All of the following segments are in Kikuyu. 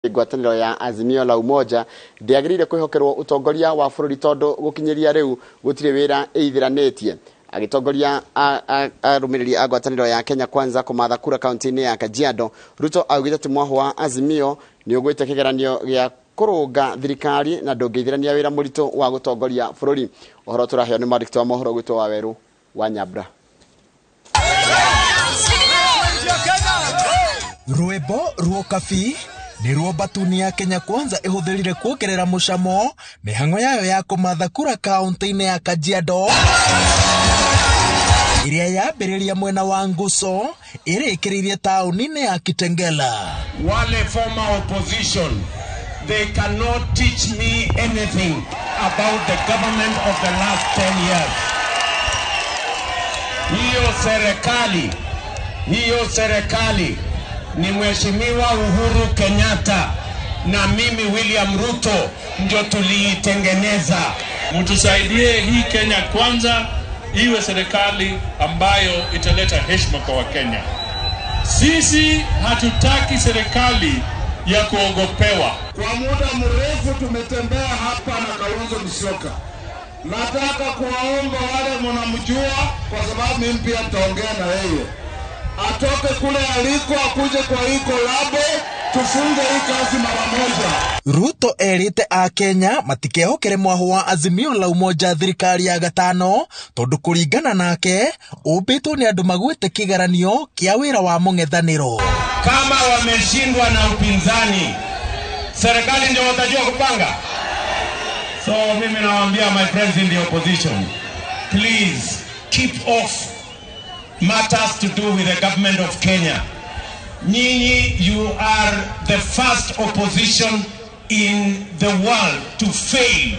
Ngwatanĩro ya Azimio la Umoja ndĩagĩrĩire kwĩhokerwo ũtongoria wa bũrũri tondũ gũkinyĩria rĩu gũtirĩ wĩra ĩithĩranĩtie. Agĩtongoria arũmĩrĩri a ngwatanĩro ya Kenya Kwanza kũmatha kura kaunti-inĩ ya Kajiado, Ruto augĩte atĩ mwahũ wa Azimio nĩ ũgwĩte kĩgeranio gĩa kũrũnga thirikari na ndũngĩithĩrania wĩra mũritũ wa gũtongoria bũrũri. Ũhoro tũraheo nĩ mwandĩki wa mohoro gwitũ wa Werũ wa Nyambura. Rwĩmbo ruokabi nĩruo mbatuni ya Kenya Kwanza ĩhũthĩrire kuongerera mũcamo mĩhang'o yayo ya kũmatha kura kaunti-inĩ ya Kajiado ĩrĩa yambĩrĩria mwena wa Nguso ĩrĩkĩrĩirie taũni-inĩ ya Kitengela. Wale former opposition, they cannot teach me anything about the government of the last 10 years. Hiyo serikali, hiyo serikali ni Mheshimiwa Uhuru Kenyatta na mimi William Ruto ndio tuliitengeneza. Mtusaidie hii Kenya Kwanza iwe serikali ambayo italeta heshima kwa Wakenya. Sisi hatutaki serikali ya kuogopewa. Kwa muda mrefu tumetembea hapa na Kalonzo Musyoka. Nataka kuwaomba wale mnamjua, kwa sababu mimi pia nitaongea na yeye, atoke kule aliko akuje kwa hii kolabo, tufunge hii kazi mara moja. Ruto erĩte akenya matikehokere mwahũ wa Azimio la Umoja thirikari ya gatano tondũ kũringana nake ũmbĩtwo nĩ andũ magwĩte kĩgeranio kĩa wĩra wa mũng'ethanĩro. Kama wameshindwa na upinzani, serikali ndio watajua kupanga. So mimi nawaambia my friends in the opposition, please keep off matters to do with the government of Kenya. Nyinyi, you are the first opposition in the world to fail.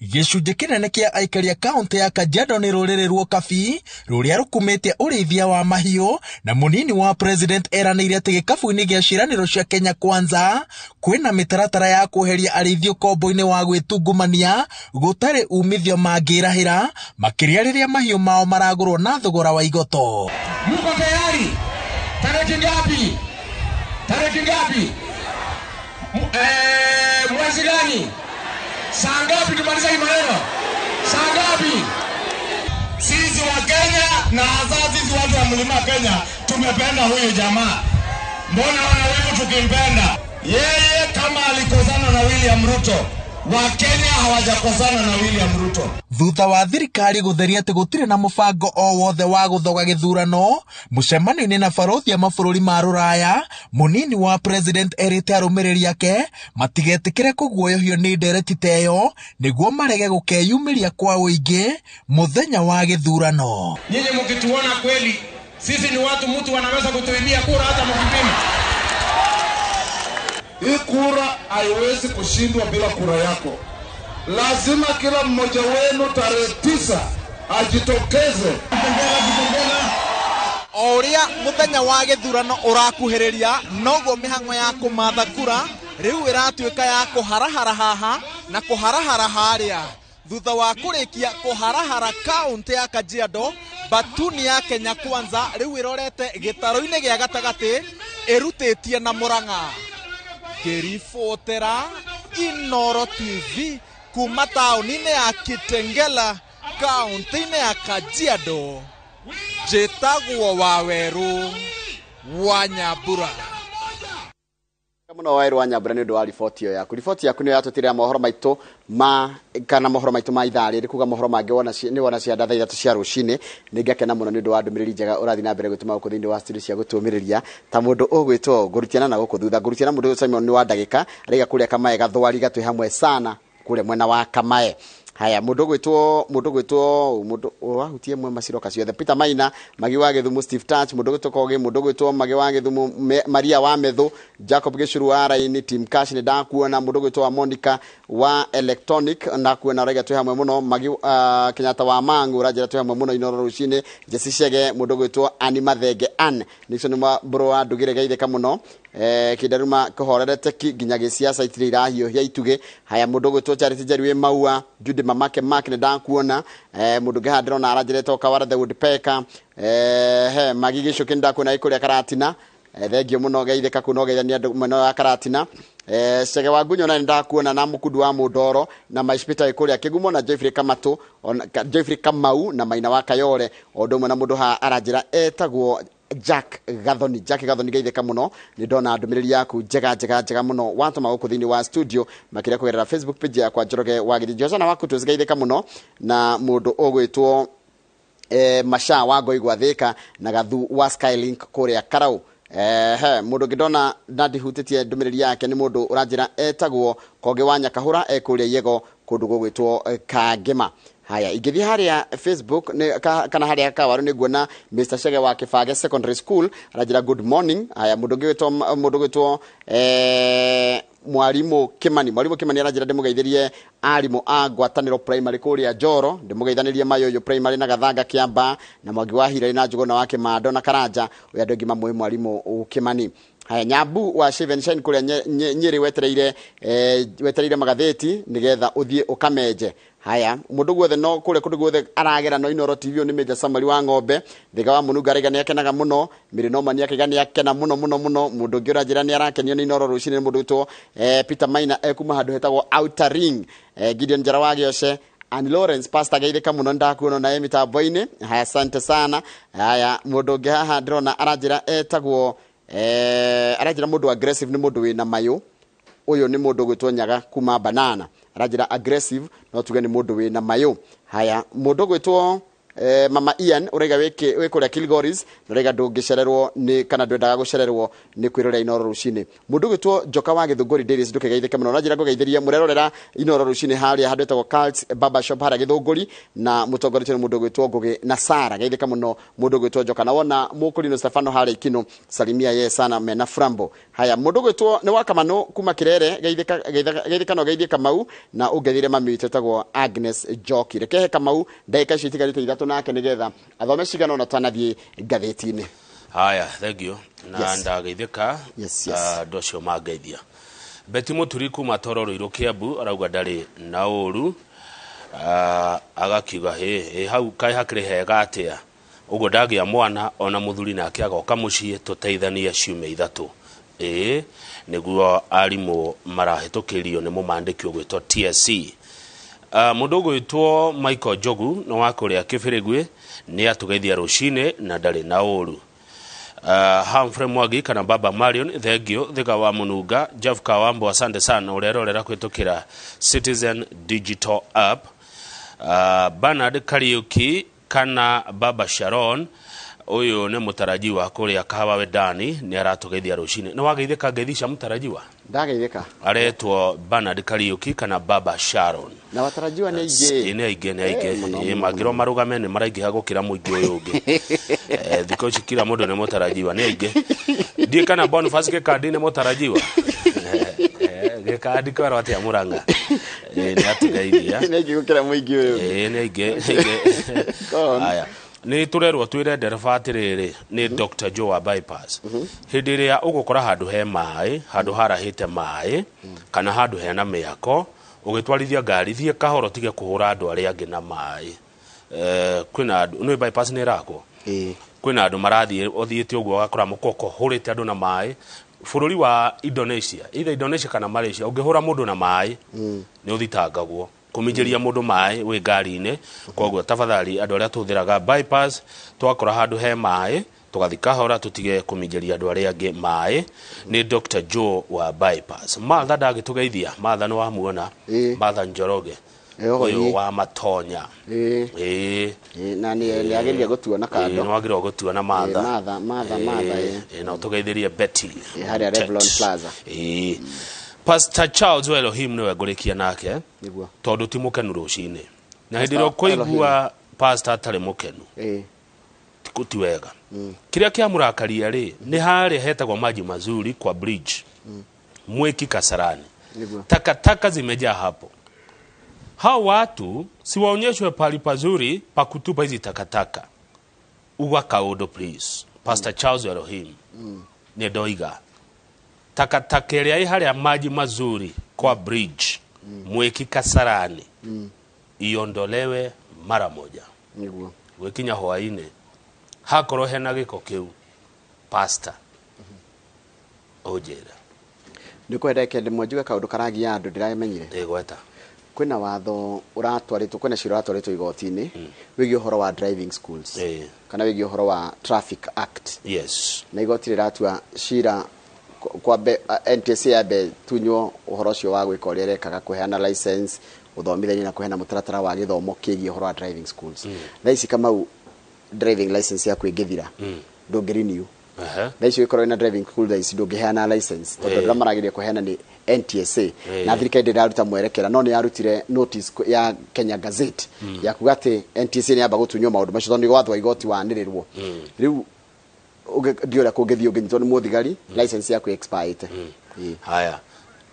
Gĩcunjĩ kĩnene kĩa aikari a kaunti ya Kajiado nĩ rũrĩrĩ ruokabi rũrĩa rũkumĩtie ũrĩithia wa mahiũ, na mũnini wa president eranĩire atĩ gĩkabũ-inĩ gĩa ciĩranĩro cia Kenya Kwanza kwĩna mĩtaratara ya kweheria arĩithi ũkombo-inĩ wa gwĩtungumania gũtarĩ umithio mangĩrahĩra, makĩria rĩrĩa mahiũ mao maragũrwo na thogora wa igoto. Mko tayari? Tariki ngapi? Tariki ngapi? Mwezi gani? Saa ngapi tumaliza hii maneno? Saa ngapi? Sisi wa Kenya na hasa sisi watu wa mlima Kenya tumependa huyu jamaa. Mbona wana wivu tukimpenda? Yeye kama alikosana na William Ruto, wa Kenya hawajakosana na William Ruto. Thutha wa thirikari gũtheria atĩ gũtirĩ na mũbango o wothe wa gũthoga gĩthurano, mũcemanio-inĩ na barothi a mabũrũri ma rũraya, mũnini wa president erĩte arũmĩrĩri ake matigetĩkĩre kũguoyohio nĩ ndereti ta ĩyo nĩguo marege gũkeyumĩria kwa ũingĩ mũthenya wa gĩthurano. Nyinyi mkituona kweli sisi ni watu, mtu anaweza kutuibia kura hata mkipima. Hii kura haiwezi kushindwa bila kura yako. Lazima kila mmoja wenu tarehe 9 ajitokeze. O ũrĩa mũthenya wa gĩthurano ũrakuhĩrĩria, noguo mĩhang'o ya kũmatha kura rĩu ĩratuĩka ya kũharahara haha na kũharahara harĩa. Thutha wa kũrĩkia kũharahara kaunti ya Kajiado, batuni ya Kenya Kwanza rĩu ĩrorete gĩtarũ-inĩ gĩa gatagatĩ ĩrutĩtie na Murang'a. Ngĩribotera Inooro TV kuma taũni-inĩ ya Kitengela, kaunti-inĩ ya Kajiado, njĩtagwo Wawerũ wa Nyambura. Mũno Wawerũ wa Nyambura nĩ ũndũ wa riboti ĩyo yaku. Riboti yaku nĩyo yatũtirĩra mohoro maitũ ma kana mohoro maitũ ma ithaa rĩrĩ, kuga mohoro mangĩ wona nĩ wona cia thaa 3 cia rũcinĩ. Nĩ ngakena mũno nĩ ũndũ wa ndũmĩrĩri njega ũrathiĩ na mbere gũtũma gũkũ thĩinĩ wa studio cia gũtũmĩrĩria ta mũndũ ũgwĩtwo ngũrutiana na gũkũ thutha. Ngũrutiana mũndũ Simon nĩ wa ndagĩka araiga kũrĩa Kamae Gathwari gatwĩ hamwe sana kũrĩa mwena wa Kamae. Haya, mũndũ ũgwĩtwo, mũndũ ũgwĩtwo, mũndũ wahutie mwe maciroka ciothe. Peter Maina, Magi wa Gĩthumo, Steve Touch, mũndũ ũgwĩtwo Kogi, mũndũ ũgwĩtwo Magi wa Gĩthumo, Maria wa Methu, Jacob Gĩcuru wa Raini, Tim Cash nĩ ndakuona, mũndũ ũgwĩtwo wa Monica wa Electronic ndakuona, ũraiga twĩ hamwe mũno, Magi, Kenyatta wa Mangu ũranjĩra twĩ hamwe mũno Inooro rũcinĩ, Jesse Chege, mũndũ ũgwĩtwo Annie Mathenge Ann, Nixon wa Mbũrũ wa Ndugire geithĩka mũno. Kĩndaruma kũhorerete ki nginya gĩciaca itirĩ irahiũhia itugĩ. Haya, mũndũ ũgwĩtwo Charity Njeri wĩ Maua, Judy Mamake Mark nĩ ndakuona. Mũndũ ũngĩ haha ndĩrona aranjĩrĩte Okawara the Woodpecker. He Magi Gĩcũkĩ nĩ ndakuona ĩ kũrĩa Karatina. Thengio muno geithĩka kuu no geithania andũ mwena wa Karatina. Cege wa Ngunyo na ndakuona na Mukundu wa Mundoro na Maispita kuria Kigumo na Jeffrey Kamatu ona Jeffrey Kamau na Maina wa Kayore o ũndũ ũmwe na mũndũ ha aranjĩra etagwo Jack Gathoni. Jack Gathoni geithĩka mũno, nĩ ndona ndũmĩrĩri yaku njega njega njega mũno watũma gũkũ thĩinĩ wa studio makĩria kũgerera Facebook page yakwa Njoroge wa Gĩthinji. Josana waku tũcigeithĩka mũno na mũndũ ũgwĩtwo Masha wa Ngoi Gwathĩka na Gathu wa Skylink kũrĩa Karau. He mũndũ ũngĩ ndona na ndihutĩtie ndũmĩrĩri yake nĩ mũndũ ũranjĩra etagwo Konge wa Nyakahũra e kũrĩa Yego kũndũ gũgwĩtwo Kangĩma. Haya, ingĩthiĩ harĩa Facebook kana harĩa Kawaru nĩ nguona Mr. Chege wa Kĩbage Secondary School aranjĩra good morning. Haya, mũndũ ũngĩ gwĩtwo Mwarimu Kimani. Mwarimu Kimani aranjĩra ndĩmũgeithĩrie arimũ a Ngwatanĩro Primary kũrĩa Njoro, ndĩmũgeithanĩrie Mayũyũ Primary na Gathanga Kĩamba na Mwangi wa Hirari na Njũgũna wa Kĩmando na Karanja, ũrĩa andũ aingĩ mamũĩ Mwarimu Kimani. Haya, Nyambu wa Shave and Shine kũrĩa Nyĩrĩ wetereire magathĩti nĩgetha ũthiĩ ũkamenje. Haya, mũndũ guothe no kũrĩa kũndũ guothe aragera no Inooro TV nĩ Major Samuel wa Ng'ombe. Thiga wa Mũnunga araiga nĩ akenaga mũno, Mĩrĩ Norman akaiga nĩ akena mũno mũno mũno. Mũndũ ũngĩ ũranjĩra nĩ arakenio nĩ Inooro rũcinĩ nĩ mũndũ wĩtwo Peter Maina ekuma handũ hetagwo Outer Ring. Gideon Njara wa Gĩoce, Ann Lawrence pastor geithĩka mũno ndakuona naye mĩtambo-inĩ. Haya, asante sana. Haya, mũndũ ũngĩ haha ndĩrona aranjĩra etagwo aranjĩra mũndũ aggressive nĩ mũndũ wĩna mayũ. Ũyũ nĩ mũndũ ũgwĩtwo Nyaga kuma Banana, aranjĩra aggressive no tuge nĩ mũndũ wĩna mayũ. Haya, mũndũ ũgwĩtwo Mama Ian ũraiga wĩ kũrĩa Kilgoris na ũraiga ndũngĩcererwo nĩ kana ndwendaga gũcererwo nĩ kwĩrorera Inooro rũcinĩ. Mũndũ ũgwĩtwo Njoka wa Gĩthũngũri Dairies ndũkĩgeithĩke mũno, ũranjĩra ngũgeithĩria mũrerorera Inooro rũcinĩ harĩa handũ hetagwo Carl's Barber Shop harĩa Gĩthũngũri na mũtongoretio nĩ mũndũ ũgwĩtwo Ngũgĩ na Sara. Geithĩka mũno mũndũ ũgwĩtwo Njoka. Na wona Mũkũrinũ Stefano harĩa Ikino, salimia ye sana mena Frambo. Haya, mũndũ ũgwĩtwo nĩ wa Kamanũ kuma Kirere, geithĩka no geithie Kamau na ũngeithĩrie mami witũ etagwo Agnes Njoki. Rekehe Kamau ndagĩka icio itigarĩte ithatũ nake nĩgetha athome cigana ũna twanathiĩ ngathĩti-inĩ. Haya, thank you. Na ndageithĩka. Yes, yes. Andũ acio mangeithia. Betty Mũturi kuma Toro Rũirũ Kĩambu arauga ndarĩ na ũru. Agakiuga hĩ hau kaĩ hakĩrĩ hega atĩa ũguo ndagĩa mwana ona mũthuri nake agoka mũciĩ tũteithanie ciumia ithatũ. Ĩĩ nĩguo arimũ marahĩtũkĩrio nĩ mũmandĩki ũgwĩtwo TSC. Mũndũ ũgwĩtwo Michael Njogu nĩ wa kũrĩa Kĩbĩrĩgwĩ nĩ atũgeithia rũcinĩ na ndarĩ na ũru. Humphrey Mwangi kana Baba Marion thengio. Thiga wa Mũnunga Jeff Kawambo asante sana ũrerorera kũhĩtũkĩra Citizen Digital App. Bernard Kariuki kana Baba Sharon ũyũ nĩ mũtarajiwa kũrĩa Kahawa Wendani nĩ aratũgeithia rũcinĩ. Nĩ wageithĩka ngeithica mũtarajiwa? Ndageithĩka. Aretwo Bernard Kariuki kana Baba Sharon. Na watarajiwa nĩ aingĩ. Nĩ aingĩ, nĩ aingĩ. Mangĩrwo marũgame nĩ maraingĩha gũkĩra mũingĩ ũyũ ũngĩ. Thikũ ici kila mũndũ nĩ mũtarajiwa, nĩ aingĩ. Ndiĩ kana Boniface Gĩkandi nĩ mũtarajiwa. Gĩkandi kwerwo atĩa Mũrang'a? Nĩ atũgeithia. Nĩ aingĩ gũkĩra mũingĩ ũyũ ũngĩ. Nĩ aingĩ, nĩ aingĩ. Haya. Nĩ tũrerwo twĩre ndereba atĩrĩrĩ nĩ Dr. Joe wa bypass. Hĩndĩ ĩrĩa ũgũkora handũ he maĩ, handũ harahĩte maĩ, kana handũ hena mĩako, ũgĩtwarithia ngari thiĩ kahora ũtige kũhũra andũ arĩa angĩ na maĩ. Kwĩna andũ, nĩ bypass nĩ ĩrakwo? Kwĩna andũ marathiĩ ũthiĩte ũguo ũgakora mũkoko hũrĩte andũ na maĩ. Bũrũri wa Indonesia, either Indonesia kana Malaysia, ũngĩhũra mũndũ na maĩ, nĩ ũthitangagwo. Kũminjĩria mũndũ maĩ wĩ ngari-inĩ. Koguo tafadhali andũ arĩa tũhũthĩraga bypass twakora handũ he maĩ tũgathiĩ kahora tũtige kũminjĩria andũ arĩa angĩ maĩ. Nĩ Dr. Joe wa bypass. Martha ndagĩtũgeithia. Martha nĩ wamuona. Martha Njoroge ũyũ wa Matonya. Na nĩ agĩrĩire gũtuona kando. Nĩ wagĩrĩirwo gũtuona Martha. Martha, Martha, Martha. Na ũtũgeithĩrie Betty harĩa Revlon Plaza. Pastor Charles wa Elohim nĩwe ngũrĩkia nake. Nĩguo. Tondũ ti mũkenu rũcinĩ. Na hĩndĩ ĩrĩa ũkũigua pastor atarĩ mũkenu, ti wega. Kĩrĩa kĩamũrakaria rĩ, nĩ harĩa hetagwo Maji Mazuri kwa bridge. Mweki Kasarani. Takataka zimejaa hapo. Hao watu si waonyeshwe pali pazuri pa kutupa hizi takataka. Uga kaũndũ please. Pastor Charles Elohim. Nĩ ndoiga. Takataka ĩrĩa ĩ harĩa Maji Mazuri kwa bridge. Mweki Kasarani. Iondolewe mara moja. Nĩguo. Gũkinya hwaĩ-inĩ hakorwo hena gĩko kĩu pastor Ũnjĩre. Nĩ kwenda ndĩmwe njuge kaũndũ karagia andũ ndĩramenyire. Ĩgweta. Kwĩna watho ũratwarĩtwo, kwĩna cira ũratwarĩtwo igoti-inĩ wĩgiĩ ũhoro wa driving schools kana wĩgiĩ ũhoro wa Traffic Act. Na igoti rĩratua cira kwambe NTSA yambe tunywo ũhoro ũcio wa gwĩka ũrĩa ĩrekaga, kũheana license, gũthomithania na kũheana mũtaratara wa gĩthomo kĩgiĩ ũhoro wa driving schools. Thaa ici, Kamau, driving license yaku ĩngĩthira, ndũngĩ renew. Thaa ici ũgĩkorwo wĩna driving school thaa ici ndũngĩheana license, tondũ arĩa marageria kũheana nĩ NTSA na thirikari ndĩraruta mwerekera, no nĩ yarutire notice ya Kenya Gazette ya kuga atĩ NTSA nĩ yamba gũtunywo maũndũ macio, tondũ nĩ watho wa igoti wanĩrĩrwo. Rĩu ndiũ ũrĩa kũngĩthiĩ ũngĩnyitwo nĩ mũthigari license yaku expirete. Ĩĩ. Haya,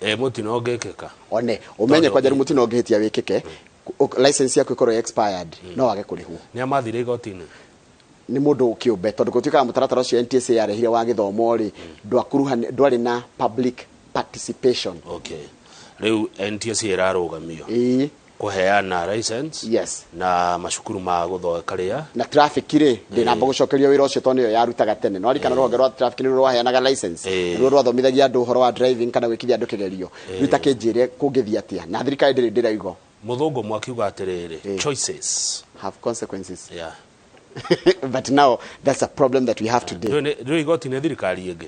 mũtino ũngĩkĩka? One ũmenye Tondũ- kwanja rĩu mũtino ũngĩhĩtia wĩkĩke, license yaku ĩkorwo expired, no wage kũrĩhwo. Nĩ amathire igoti-inĩ? Nĩ mũndũ kĩũmbe, tondũ gũtuĩkaga mũtaratara ũcio NTSA yarehire wa gĩthomo rĩ, ndwarĩ na public participation. Okay, rĩu NTSA ĩrarũgamio kũheana license na macukuru ma gũthondeka rĩa Na traffic rĩ, ndĩnamba gũcokerio wĩra ũcio, tondũ nĩyo yarutaga tene. No arikana rũhonge rwa traffic nĩruo rwaheanaga license, nĩruo rwathomithagia andũ ũhoro wa driving kana gwĩkithia andũ kĩgerio. Rĩu ta kĩnjĩre kũngĩthiĩ atĩa na thirikari ndĩrĩ ndĩraigwo. Mũthũngũ mwakiuga atĩrĩrĩ, choices have consequences. But now that's a problem that we have today. Rĩu igoti nĩ thirikari ĩngĩ.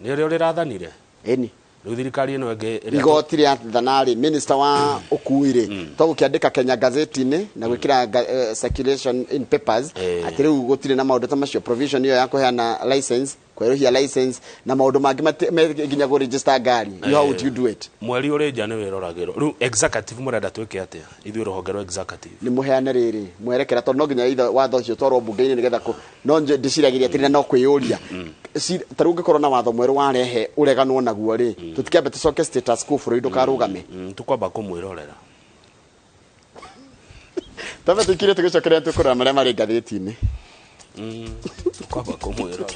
Nĩ ũrĩa rĩrathanire. Ĩni. Rĩu thirikari ĩno ĩngĩ Igoti rĩa thanarĩ, minister wa ũkui rĩ, to gũkĩandĩka Kenya Gazette-inĩ na gwĩkĩra circulation in papers atĩ rĩu gũtirĩ na maũndũ ta macio, provision ĩyo ya kũheana license, kwerũhia license na maũndũ mangĩ nginya kũ register ngari. You, how would you do it? Mweri ũrĩ nja nĩ wĩroragĩrwo. Rĩu executive mũrenda twĩke atĩa, ithuĩ rũhonge rwa executive? Nĩ mũheane rĩrĩ mwerekera, tondũ no nginya ithe watho ũcio ũtwarwo mbunge-inĩ nĩgetha no ndĩciragĩria atĩrĩ, na no kwĩyũria. Ta rĩu ũngĩkorwo na watho mwerũ warehe ũreganwo naguo rĩ, tũtikĩambe tũcoke status quo, bũrũri ndũkarũgame? Tũkwamba kũmwĩrorera. Twambe tũikire, tũgĩcokerea tũkũrora marĩa marĩ ngathĩti-inĩ. Tũkwamba kũmwĩrorera.